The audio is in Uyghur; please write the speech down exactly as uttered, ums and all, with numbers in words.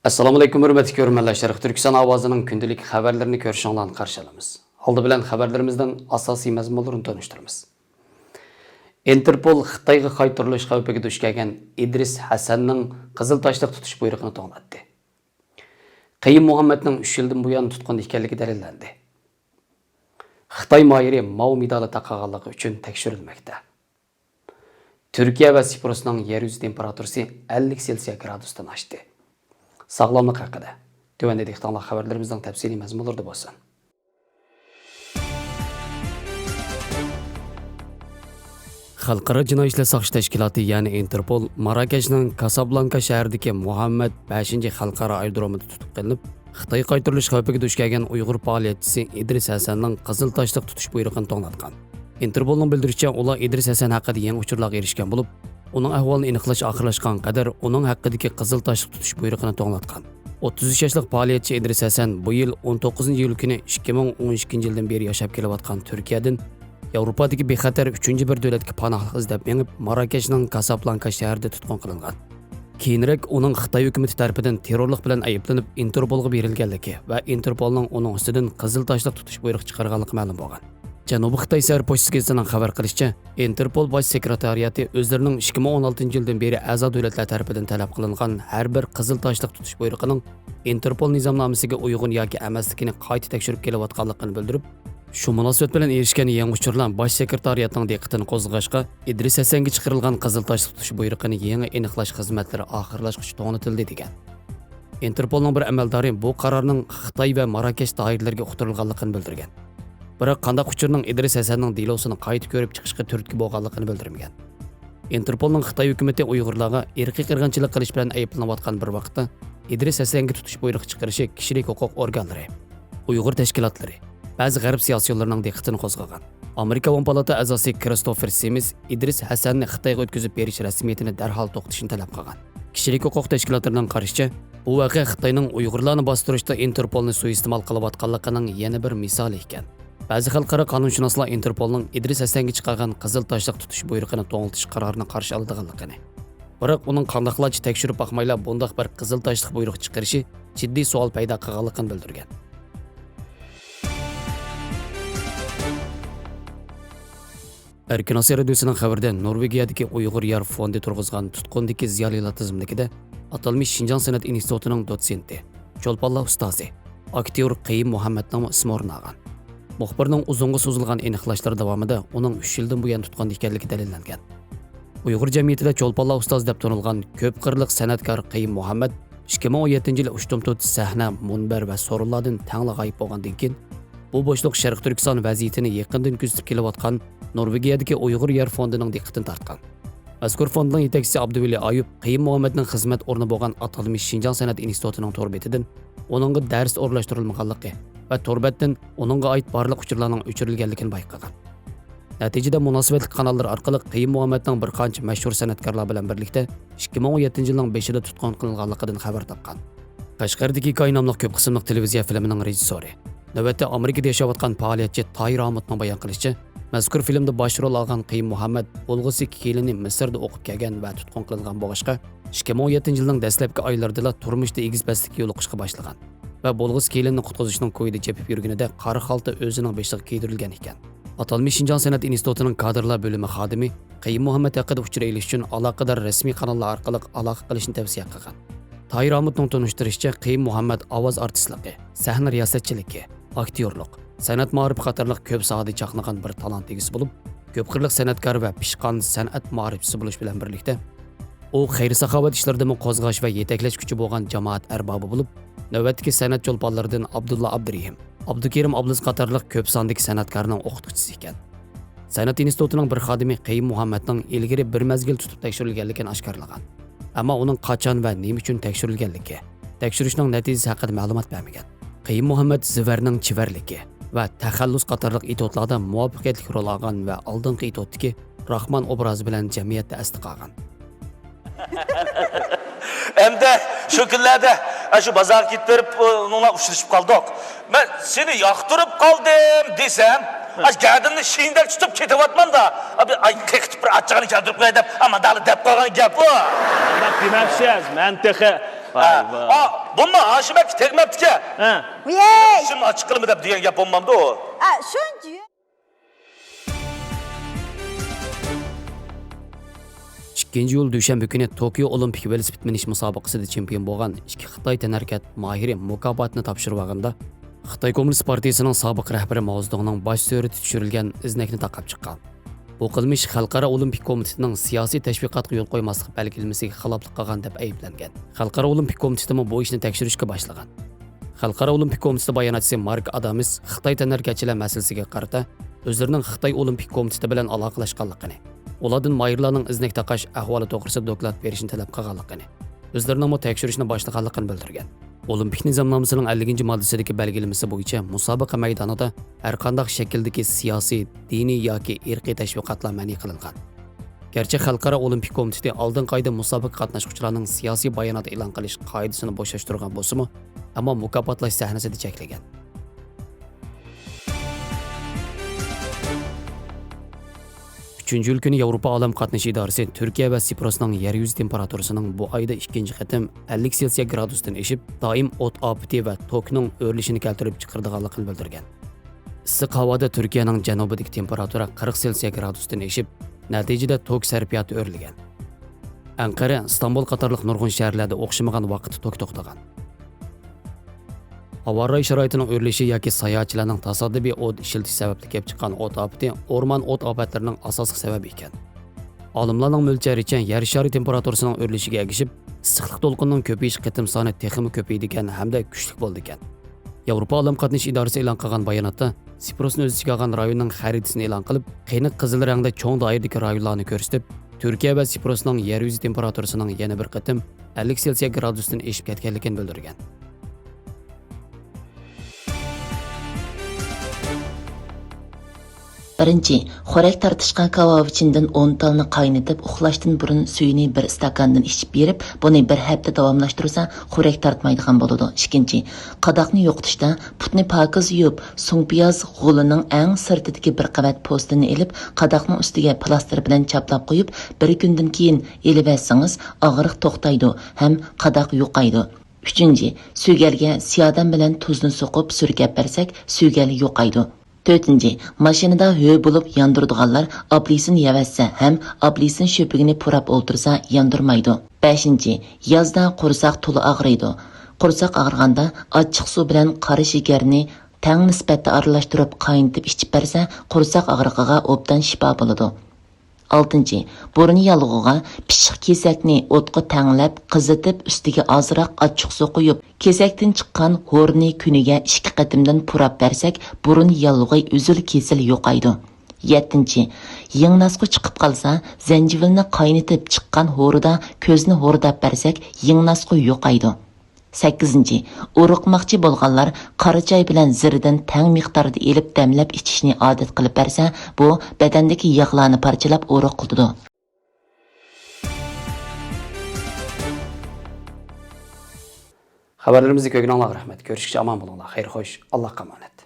ئەسسالامۇئەلەيكۇم، ھۆرمەتلىك كۆرۈرمەنلەر، شەرقىي تۈركىستان ئاۋازىنىڭ كۈندىلىك خەۋەرلىرىنى كۆرۈشۈڭلارنى قارشى ئالىمىز. ئالدى بىلەن خەۋەرلىرىمىزنىڭ ئاساسىي مەزمۇنلىرىنى تونۇشتۇرىمىز. ئىنتېرپول خىتايغا قايتۇرۇلۇش خەۋپىگە دۇچ كەلگەن ئىدرىس ھەسەننىڭ قىزىل تاشلىق تۇتۇش بۇيرۇقىنى توڭلاتتى. قېيۇم مۇھەممەدنىڭ ئۈچ يىلدىن بۇيان تۇتقۇندا ئىكەنلىكى دەلىللەندى. خىتاي ماھىرى ماۋ مېدالى تاقىغانلىقى ئۈچۈن تەكشۈرۈلمەكتە. تۈركىيە ۋە سىپرۇسنىڭ يەر يۈزى تېمپېراتۇرىسى ئەللىك سېلسىيە گرادۇستىن ئاشتى. ساغلاملىق ھەققىدە. تۆۋەندە دىققىتىڭلار خەۋەرلىرىمىزنىڭ تەپسىلىي مەزمۇنلىرىدا بولسۇن. خەلقئارا جىنايى ئىشلار ساقچى تەشكىلاتى، يەنى ئىنتېرپول، ماراكەشنىڭ كاسابلانكا شەھىرىدىكى مۇھەممەد بەشىنچى خەلقئارا ئايرودرومىدا تۇتۇپ قېلىنىپ، خىتايغا قايتۇرۇلۇش خەۋپىگە دۇچ كەلگەن ئۇيغۇر پائالىيەتچىسى ئىدرىس ھەسەننىڭ قىزىل تاشلىق تۇتۇش بۇيرۇقىنى توڭلاتقان. ئىنتېرپولنىڭ بىلدۈرۈشىچە، ئۇلار ئىدرىس ھەسەن ھەققىدە يېڭى ئۇچۇرلارغا ئېرىشكەن بولۇپ، ئۇنىڭ ئەھۋالىنى ئېنىقلاش ئاخىرلاشقان قەدەر ئۇنىڭ ھەققىدىكى قىزىل تاشلىق تۇتۇش بۇيرۇقىنى توڭلاتقان. ئوتتۇز ئۈچ ياشلىق پائالىيەتچى ئىدرىس ھەسەن بۇ يىل ئون توققۇزىنچى ئىيۇل كۈنى ئىككى مىڭ ئون ئىككىنچى يىلدىن بېرى ياشاپ كېلىۋاتقان تۈركىيەدىن ياۋروپادىكى بىخەتەر ئۈچىنچى بىر دۆلەتكە پاناھلىق ئىزدەپ مېڭىپ، ماراكەشنىڭ كاسابلانكا شەھىرىدە تۇتقۇن قىلىنغان. كېيىنرەك ئۇنىڭ خىتاي ھۆكۈمىتى تەرىپىدىن تېررورلۇق بىلەن ئەيىبلىنىپ، ئىنتېرپولغا بېرىلگەنلىكى ۋە ئىنتېرپولنىڭ ئۇنىڭ ئۈستىدىن قىزىل تاشلىق تۇتۇش بۇيرۇقى چىقارغانلىقى مەلۇم بولغان. جەنۇبىي خىتاي سەھەر پوچتىسى گېزىتىنىڭ خەۋەر قىلىشىچە، ئىنتېرپول باش سېكرېتارىياتى ئۆزلىرىنىڭ ئىككى مىڭ ئون ئالتىنچى يىلدىن بېرى ئەزا دۆلەتلەر تەرىپىدىن تەلەپ قىلىنغان ھەر بىر قىزىل تاشلىق تۇتۇش بۇيرۇقىنىڭ ئىنتېرپول نىزامنامىسىگە ئۇيغۇن ياكى ئەمەسلىكىنى قايتا تەكشۈرۈپ كېلىۋاتقانلىقىنى بىلدۈرۈپ، شۇ مۇناسىۋەت بىلەن ئېرىشكەن يېڭى ئۇچۇرلار باش سېكرېتارىياتنىڭ دىققىتىنى قوزغىغاچقا، ئىدرىس ھەسەنگە چىقىرىلغان قىزىل تاشلىق تۇتۇش بۇيرۇقىنى يېڭى ئېنىقلاش خىزمەتلىرى ئاخىرلاشقۇچە توڭلىتىلدى، دېگەن. ئىنتېرپولنىڭ بىر ئەمەلدارى بۇ قارارنىڭ خىتاي ۋە ماراكەش دائىرىلىرىگە ئۇقتۇرۇلغانلىقىنى بىلدۈرگەن. بىراق قانداق ئۇچۇرنىڭ ئىدرىس ھەسەننىڭ دېلوسىنى قايتا كۆرۈپ چىقىشقا تۈرتكە بولغانلىقىنى بىلدۈرمىگەن. ئىنتېرپولنىڭ خىتاي ھۆكۈمىتى ئۇيغۇرلارغا ئىرقىي قىرغىنچىلىق قىلىش بىلەن ئەيىبلىنىۋاتقان بىر ۋاقىتتا، ئىدرىس ھەسەنگە تۇتۇش بۇيرۇقى چىقىرىشى كىشىلىك ھوقۇق ئورگانلىرى، ئۇيغۇر تەشكىلاتلىرى، بەزى غەرب سىياسىيونلىرىنىڭ دىققىتىنى قوزغىغان. ئامېرىكا ئاۋام پالاتا ئەزاسى كىرىستوفېر سىمىس ئىدرىس ھەسەننى خىتايغا ئۆتكۈزۈپ بېرىش رەسمىيىتىنى دەرھال توختىتىشنى تەلەپ قىلغان. كىشىلىك ھوقۇق تەشكىلاتلىرىنىڭ قارىشىچە، بۇ ۋەقە خىتاينىڭ ئۇيغۇرلارنى باستۇرۇشتا ئىنتېرپولنى سۇيىئىستېمال قىلىۋاتقانلىقىنىڭ يەنە بىر مىسالى ئىكەن. بەزى خەلقئارا قانۇنشۇناسلار ئىنتېرپولنىڭ ئىدرىس ھەسەنگە چىقارغان قىزىل تاشلىق تۇتۇش بۇيرۇقىنى توڭلىتىش قارارىنى قارشى ئالىدىغانلىقىنى، بىراق ئۇنىڭ قانداقلارچە تەكشۈرۈپ باقمايلا بۇنداق بىر قىزىل تاشلىق بۇيرۇق چىقىرىشى جىددىي سوئال پەيدا قىلغانلىقىنى بىلدۈرگەن. ئەركىن ئاسىيا رادىيوسىنىڭ خەۋىرىدە، نورۋېگىيەدىكى ئۇيغۇر يار فوندى تۇرغۇزغان تۇتقۇندىكى زىيالىيلار تىزىملىكىدە ئاتالمىش شىنجاڭ سەنئەت ئىنستىتۇتىنىڭ دوتسېنتى، چولپانلار ئۇستازى، ئاكتيور قېيۇم مۇھەممەدنىڭمۇ ئىسمى ئورۇن ئالغان. مۇخبىرنىڭ ئۇزۇنغا سوزۇلغان ئېنىقلاشلىرى داۋامىدا ئۇنىڭ ئۈچ يىلدىن بۇيان تۇتقۇندا ئىكەنلىكى دەلىللەنگەن. ئۇيغۇر جەمئىيىتىدە چولپانلار ئۇستازى دەپ تونۇلغان كۆپ قىرلىق سەنئەتكار قېيۇم مۇھەممەد ئىككى مىڭ ئون يەتتىنچى يىلى ئۇشتۇمتۇت سەھنە، مۇنبەر ۋە سورۇنلاردىن تەڭلا غايىب بولغاندىن كېيىن، بۇ بوشلۇق شەرقىي تۈركىستان ۋەزىيىتىنى يېقىندىن كۆزىتىپ كېلىۋاتقان نورۋېگىيەدىكى ئۇيغۇر يار فوندىنىڭ دىققىتىنى تارتقان. مەزكۇر فوندنىڭ يېتەكچىسى ئابدۇۋەلى ئايۇپ قېيۇم مۇھەممەدنىڭ خىزمەت ئورنى بولغان ئاتالمىش شىنجاڭ سەنئەت ئىنستىتۇتىنىڭ تور بېتىدىن ئۇنىڭغا دەرس ئورۇنلاشتۇرۇلمىغانلىقى ۋە تور بەتتىن ئۇنىڭغا ئائىت بارلىق ئۇچۇرلارنىڭ ئۆچۈرۈلگەنلىكىنى بايقىغان. نەتىجىدە، مۇناسىۋەتلىك قاناللار ئارقىلىق قېيۇم مۇھەممەدنىڭ بىر قانچە مەشھۇر سەنئەتكارلار بىلەن بىرلىكتە ئىككى مىڭ ئون يەتتىنچى يىلنىڭ بېشىدا تۇتقۇن قىلىنغانلىقىدىن خەۋەر تاپقان. قەشقەردىكى ھېكايە ناملىق كۆپ قىسىملىق تېلېۋىزىيە فىلىمىنىڭ رېژىسسورى، نۆۋەتتە ئامېرىكىدا ياشاۋاتقان پائالىيەتچى تاھىر ھامۇتنىڭ بايان قىلىشىچە، مەزكۇر فىلىمدا باش رول ئالغان قېيۇم مۇھەممەد بولغۇسى كېلىنى مىسىردا ئوقۇپ كەلگەن ۋە تۇتقۇن قىلىنغان بولغاچقا، ئىككى مىڭ ئون يەتتىنچى يىلنىڭ دەسلەپكى ئايلىرىدىلا تۇرمۇشتا ئېگىز-پەسلىككە يولۇقۇشقا باشلىغان ۋە بولغۇسى كېلىننى قۇتقۇزۇشنىڭ كويىدا چېپىپ يۈرگىنىدە قارا خالتا ئۆزىنىڭ بېشىغا كىيدۈرۈلگەن ئىكەن. ئاتالمىش شىنجاڭ سەنئەت ئىنستىتۇتىنىڭ كادىرلار بۆلۈمى خادىمى قېيۇم مۇھەممەد ھەققىدە ئۇچۇر ئېلىش ئۈچۈن ئالاقىدار رەسمىي قاناللار ئارقىلىق ئالاقە قىلىشنى تەۋسىيە قىلغان. تاھىر ھامۇتنىڭ تونۇشتۇرۇشىچە، قېيۇم مۇھەممەد ئاۋاز ئارتىسلىقى، سەھنە رىياسەتچىلىكى، ئاكتيورلۇق، سەنئەت مائارىپى قاتارلىق كۆپ ساھەدە چاقنىغان بىر تالانت ئىگىسى بولۇپ، كۆپ قىرلىق سەنئەتكار ۋە پىشقان سەنئەت مائارىپچىسى بولۇش بىلەن بىرلىكتە، ئۇ خەير-ساخاۋەت ئىشلىرىدىمۇ قوزغاش ۋە يېتەكلەش كۈچى بولغان جامائەت ئەربابى بولۇپ، نۆۋەتتىكى سەنئەت چولپانلىرىدىن ئابدۇللا ئابدۇرېھىم، ئابدۇكېرىم ئابلىز قاتارلىق كۆپ ساندىكى سەنئەتكارنىڭ ئوقۇتقۇچىسى ئىكەن. سەنئەت ئىنستىتۇتىنىڭ بىر خادىمى قېيۇم مۇھەممەدنىڭ ئىلگىرى بىر مەزگىل تۇتۇپ تەكشۈرۈلگەنلىكىنى ئاشكارىلىغان. ئەمما ئۇنىڭ قاچان ۋە نېمە ئۈچۈن تەكشۈرۈلگەنلىكى، تەكشۈرۈشنىڭ نەتىجىسى ھەققىدە مەلۇمات بەرمىگەن. قېيۇم مۇھەممەد زىۋەرنىڭ چېۋەرلىكى ۋە تەخەللۇس قاتارلىق ئېتيۇدلاردا مۇۋەپپەقىيەتلىك رول ئالغان ۋە ئالدىنقى ئېتيۇدتىكى راخمان ئوبرازى بىلەن جەمئىيەتتە ئەستە قالغان. ئەمدى شۇ كۈنلەردە، ئە، شۇ بازارغا كېتىپ بېرىپ، ئۇنىڭ بىلەن ئۇچرىشىپ قالدۇق. مەن سېنى ياقتۇرۇپ قالدىم دېسەم، ئاشۇ گەدىنىڭ شېيىندەك تۇتۇپ كېتىۋاتىمەن-دە. ئاي، قېقىتىپ بىر ئاچچىقىنى كەلتۈرۈپ قوياي دەپ، ئامادەلا دەپ قويغان گەپ ئۇ. ئۇنداق دېمەپسىز، مەن تېخى ۋاي، ۋاي. ئا، بولما، ھاشىم ئاكا تەگمەپتىكەن. ھە. ۋىيەي. شۇنى ئاچچىق قىلىمەن دەپ دېگەن گەپ بولمامدۇ؟ ئا، شۇنچە. ئىككىنچى ئىيۇل دۈشەنبە كۈنى توكيو ئولىمپىك ۋېلىسىپىت مىنىش مۇسابىقىسىدە چېمپىيون بولغان ئىككى خىتاي تەنھەرىكەت ماھىرى مۇكاپاتىنى تاپشۇرۇۋالغاندا، خىتاي كوممۇنىست پارتىيىسىنىڭ سابىق رەھبىرى ماۋزېدۇڭنىڭ باش سۈرىتى چۈشۈرۈلگەن ئىزنەكنى تاقاپ چىققان. بۇ قىلمىش خەلقئارا ئولىمپىك كومىتېتىنىڭ سىياسىي تەشۋىقاتقا يول قويماسلىق بەلگىلىمىسىگە خىلاپلىق قىلغان دەپ ئەيىبلەنگەن. خەلقئارا ئولىمپىك كومىتېتىمۇ بۇ ئىشنى تەكشۈرۈشكە باشلىغان. خەلقئارا ئولىمپىك كومىتېتى باياناتچىسى مارك ئادامس خىتاي تەنھەرىكەتچىلەر مەسىلىسىگە قارىتا ئۆزلىرىنىڭ خىتاي ئولىمپىك كومىتېتى بىلەن ئالاقىلەشكەنلىكىنى، ئۇلاردىن ماھىرلارنىڭ ئىزنەك تاقاش ئەھۋالى توغرىسىدا دوكلات بېرىشنى تەلەپ قىلغانلىقىنى، ئۆزلىرىنىڭمۇ تەكشۈرۈشنى باشلىغانلىقىنى بىلدۈرگەن. ئولىمپىك نىزامنامىسىنىڭ ئەللىكىنچى ماددىسىدىكى بەلگىلىمىسى بويىچە مۇسابىقە مەيدانىدا ھەرقانداق شەكىلدىكى سىياسىي، دىنىي ياكى ئىرقىي تەشۋىقاتلار مەنئى قىلىنغان. گەرچە خەلقئارا ئولىمپىك كومىتېتى ئالدىنقى ئايدا مۇسابىقە قاتناشقۇچىلارنىڭ سىياسىي بايانات ئېلان قىلىش قائىدىسىنى بوشاشتۇرغان بولسىمۇ، ئەمما مۇكاپاتلاش سەھنىسىدە چەكلىگەن. ئۈچىنچى ئىيۇل كۈنى ياۋروپا ئالەم قاتنىشى ئىدارىسى تۈركىيە ۋە سىپرۇسنىڭ يەر يۈزى تېمپېراتۇرىسىنىڭ بۇ ئايدا ئىككىنچى قېتىم ئەللىك سېلسىيە گرادۇستىن ئېشىپ، دائىم ئوت ئاپىتى ۋە توكنىڭ ئۆرلىشىنى كەلتۈرۈپ چىقىرىدىغانلىقىنى بىلدۈرگەن. ئىسسىق ھاۋادا تۈركىيەنىڭ جەنۇبىدىكى تېمپېراتۇرا قىرىق سېلسىيە گرادۇستىن ئېشىپ، نەتىجىدە توك سەرپىياتى ئۆرلىگەن. ئەنقەرە، ئىستانبۇل قاتارلىق نۇرغۇن شەھەرلەردە ئوخشىمىغان ۋاقىتتا توك توختىغان. ھاۋا رايى شارائىتىنىڭ ئۆرلىشى ياكى ساياھەتچىلەرنىڭ تاسادىپىي ئوت ئىشلىتىش سەۋەبلىك كېلىپ چىققان ئوت ئاپىتى ئورمان ئوت ئاپەتلىرىنىڭ ئاساسلىق سەۋەبى ئىكەن. ئالىملارنىڭ مۆلچەرىچە، يەر شارى تېمپېراتۇرىسىنىڭ ئۆرلىشىگە ئەگىشىپ، ئىسسىقلىق دولقۇنىنىڭ كۆپىيىش قېتىم سانى تېخىمۇ كۆپىيىدىكەن ھەمدە كۈچلۈك بولىدىكەن. ياۋروپا ئالەم قاتنىشى ئىدارىسى ئېلان قىلغان باياناتتا، سىپرۇسنى ئۆز ئىچىگە ئالغان رايوننىڭ خەرىتىسىنى ئېلان قىلىپ، قېنىق قىزىل رەڭدە چوڭ دائىرىدىكى رايونلارنى كۆرسىتىپ، تۈركىيە ۋە سىپرۇسنىڭ يەر يۈزى تېمپېراتۇرىسىنىڭ يەنە بىر قېتىم ئەللىك سېلسىيە گرادۇستىن ئېشىپ كەتكەنلىكىنى بىلدۈرگەن. بىرىنچى، خورەك تارتىشقان كاۋاۋىچىندىن ئون تالنى قاينىتىپ، ئۇخلاشتىن بۇرۇن سۈيىنى بىر ئىستاكاندىن ئىچىپ بېرىپ، بۇنى بىر ھەپتە داۋاملاشتۇرسا، خورەك تارتمايدىغان بولىدۇ. ئىككىنچى، قاداقنى يوقىتىشتا پۇتنى پاكىز يۇيۇپ، سۇڭپىياز غولىنىڭ ئەڭ سىرتىدىكى بىر قەۋەت پوستىنى ئېلىپ، قاداقنىڭ ئۈستىگە پىلاستىر بىلەن چاپلاپ قويۇپ، بىر كۈندىن كېيىن ئېلىۋەتسىڭىز، ئاغرىق توختايدۇ ھەم قاداق يوقايدۇ. ئۈچىنچى، سۈيگەلگە سىيادان بىلەن تۇزنى سوقۇپ سۈركەپ بەرسەك، سۈيگەل يوقايدۇ. تۆتىنچى، ماشىنىدا ھۆ بولۇپ ياندۇرىدىغانلار ئابلىسىن يەۋەتسە ھەم ئابلىسىن شۆپىگىنى پۇراپ ئولتۇرسا ياندۇرمايدۇ. بەشىنچى، يازدا قورساق تولا ئاغرىيدۇ. قورساق ئاغرىغاندا ئاچچىق سۇ بىلەن قارا شېكەرنى تەڭ نىسبەتتە ئارىلاشتۇرۇپ قاينىتىپ ئىچىپ بەرسە، قورساق ئاغرىقىغا ئوبدان شىپا بولىدۇ. ئالتىنچى، بۇرۇن ياللۇغىغا پىششىق كېسەكنى ئوتقا تەڭلەپ، قىزىتىپ، ئۈستىگە ئازراق ئاچچىق سۇ قۇيۇپ، كېسەكتىن چىققان ھورنى كۈنىگە ئىككى قېتىمدىن پۇراپ بەرسەك، بۇرۇن ياللۇغى ئۈزۈل-كېسىل يوقايدۇ. يەتتىنچى، يىڭناسقۇ چىقىپ قالسا، زەنجىۋىلنى قاينىتىپ چىققان ھورىدا كۆزنى ھورداپ بەرسەك، يىڭناسقۇ يوقايدۇ. سەككىزىنچى، ئورۇقماقچى بولغانلار قارا چاي بىلەن زىردىن تەڭ مىقداردا ئېلىپ دەملەپ ئىچىشنى ئادەت قىلىپ بەرسە، بۇ بەدەندىكى ياغلارنى پارچىلاپ ئورۇقلىتىدۇ. خەۋەرلىرىمىزنى كۆرگىنىڭلارغا رەھمەت. كۆرۈشكىچە ئامان بولۇڭلار. خەير خوش. ئاللاھقا ئامانەت.